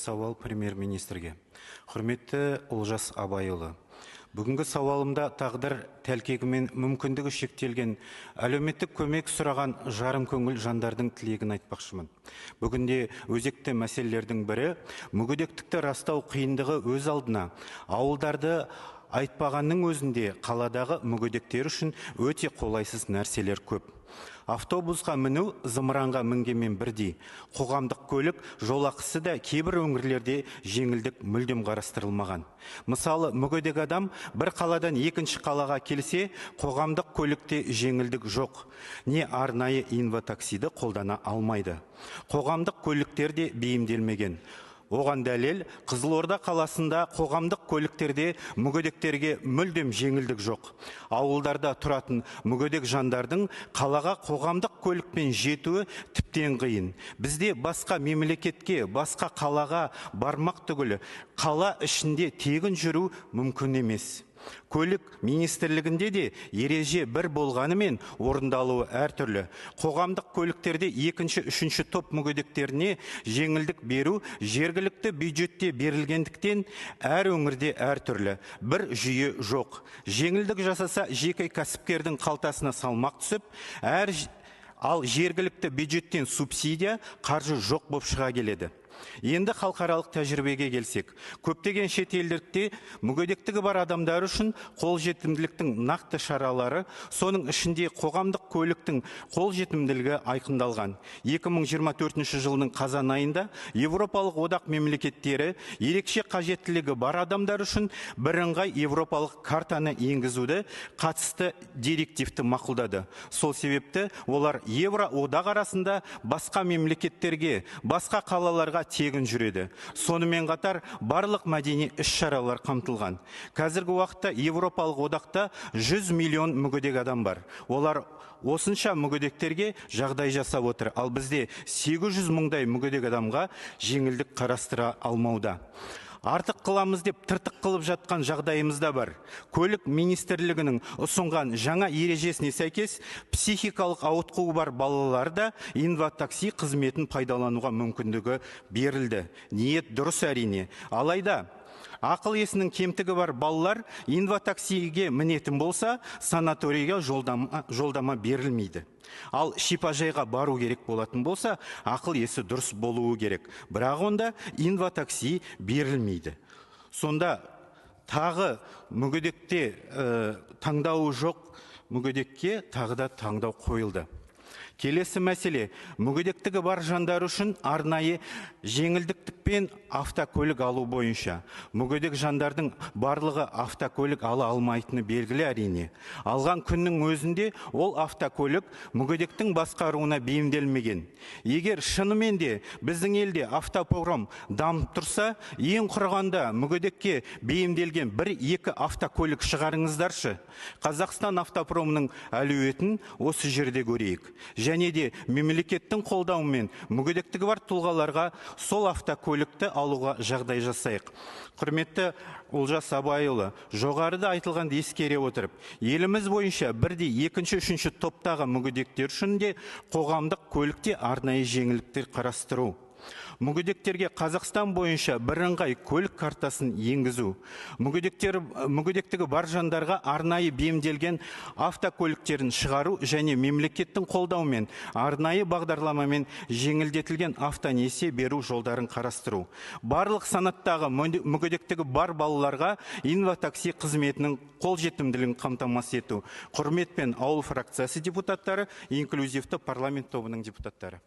Сауал премьер-министрге. Құрметті Олжас Абайұлы, бүгінгі сауалымда тағдыр тәлкегімен мүмкіндігі шектелген әлеуметтік көмек сұраған жарым көңіл жандардың тілегін айтпақшымын. Бүгінде өзекті мәселелердің бірі мүгедектікті растау қиындығы өз алдына. Ауылдарды айтпағанның өзінде қаладағы мүгедектер үшін өте қолайсыз нәрселер көп. Автобусқа міну зымыранға мінгенмен бірдей. Қоғамдық көлік жолақысы да кейбір өңірлерде жеңілдік мүлдем қарастырылмаған. Мысалы, мүгедек адам бір қаладан екінші қалаға келсе, қоғамдық көлікте жеңілдік жоқ. Не арнайы инватаксиді қолдана алмайды. Қоғамдық көліктер де бейімделмеген. Оған дәлел, Қызылорда қаласында қоғамдық көліктерде мүгедектерге мүлдем жеңілдік жоқ. Ауылдарда тұратын мүгедек жандардың қалаға қоғамдық көлікпен жетуі тіптен қиын. Бізде басқа мемлекетке, басқа қалаға бармақ түгілі, қала ішінде тегін жүру мүмкін емес. Көлік министрлігінде де ереже бір болғанымен орындалуы әртүрлі. Қоғамдық көліктерде екінші, үшінші топ мүгедектеріне жеңілдік беру жергілікті бюджетте берілгендіктен әр өңірде әртүрлі. Бір жүйе жоқ. Жеңілдік жасаса жеке кәсіпкердің қалтасына салмақ түсіп, ал жергілікті бюджеттен субсидия қаржы жоқ боп шыға келеді. Енді халықаралық тәжірибеге келсек, көптеген шет елдерде мүгедектігі бар адамдар үшін қолжетімділіктің нақты шаралары, соның ішінде қоғамдық көліктің қолжетімділігі айқындалған. 2024 жылдың қазан айында Еуропалық одақ мемлекеттері ерекше қажеттілігі бар адамдар үшін бірыңғай еуропалық картаны енгізуді қатысты директивті мақұлдады. Сол себепті олар Евроодақ арасында басқа мемлекеттерге, басқа қалаларға тегін жүреді. Сонымен қатар барлық мәдени іс-шаралар қамтылған. Қазіргі уақытта Еуропалық одақта 100 миллион мүгедек адам бар. Олар осынша мүгедектерге жағдай жасап отыр. Ал бізде 800 мыңдай мүгедек адамға жеңілдік қарастыра алмауда. Артық қыламыз деп тыртық қылып жатқан жағдайымыз да бар. Көлік министрлігінің ұсынған жаңа ережесіне сәйкес психикалық ауытқуы бар балалар да инватакси қызметін пайдалануға мүмкіндігі берілді. Ниет дұрыс әрине. Алайда ақыл есінің кемтігі бар балалар инватаксиге мінетін болса, санаторийге жолдама берілмейді. Ал шипажайға бару керек болатын болса, ақыл есі дұрыс болуы керек. Бірақ онда инватакси берілмейді. Сонда тағы мүгедекте таңдауы жоқ мүгедекке тағы да таңдау қойылды. Келесі мәселе, мүгедектігі бар жандар үшін арнайы жеңілдікпен автокөлік алу бойынша. Мүгедек жандардың барлығы автокөлік ала алмайтыны белгілі әрине. Алған күннің өзінде ол автокөлік мүгедектің басқаруына бейімделмеген. Егер шынымен де біздің елде автопром дамып тұрса, ең құрығанда мүгедекке бейімделген бір-екі автокөлік шығарыңыздаршы. Қазақстан автопромының әлеуетін осы жерде көрейік. Және де мемлекеттің қолдауымен мүгедектігі бар тұлғаларға сол автокөлікті алуға жағдай жасайық. Құрметті Олжас Абайұлы, жоғарыда айтылғанды ескере отырып, еліміз бойынша бірдей екінші, үшінші топтағы мүгедектер үшін де қоғамдық көлікте арнайы жеңілдіктер қарастыру. Мүгедектерге Қазақстан бойынша бірыңғай көлік картасын енгізу. Мүгедектігі бар жандарға арнайы бейімделген автокөліктерін шығару және мемлекеттің қолдауымен арнайы бағдарламамен жеңілдетілген автонесие беру жолдарын қарастыру. Барлық санаттағы мүгедектігі бар балаларға инватакси қызметінің қолжетімділігін қамтамасыз ету. Құрметпен, Ауыл фракциясы депутаттары, инклюзивті парламент тобының депутаттары.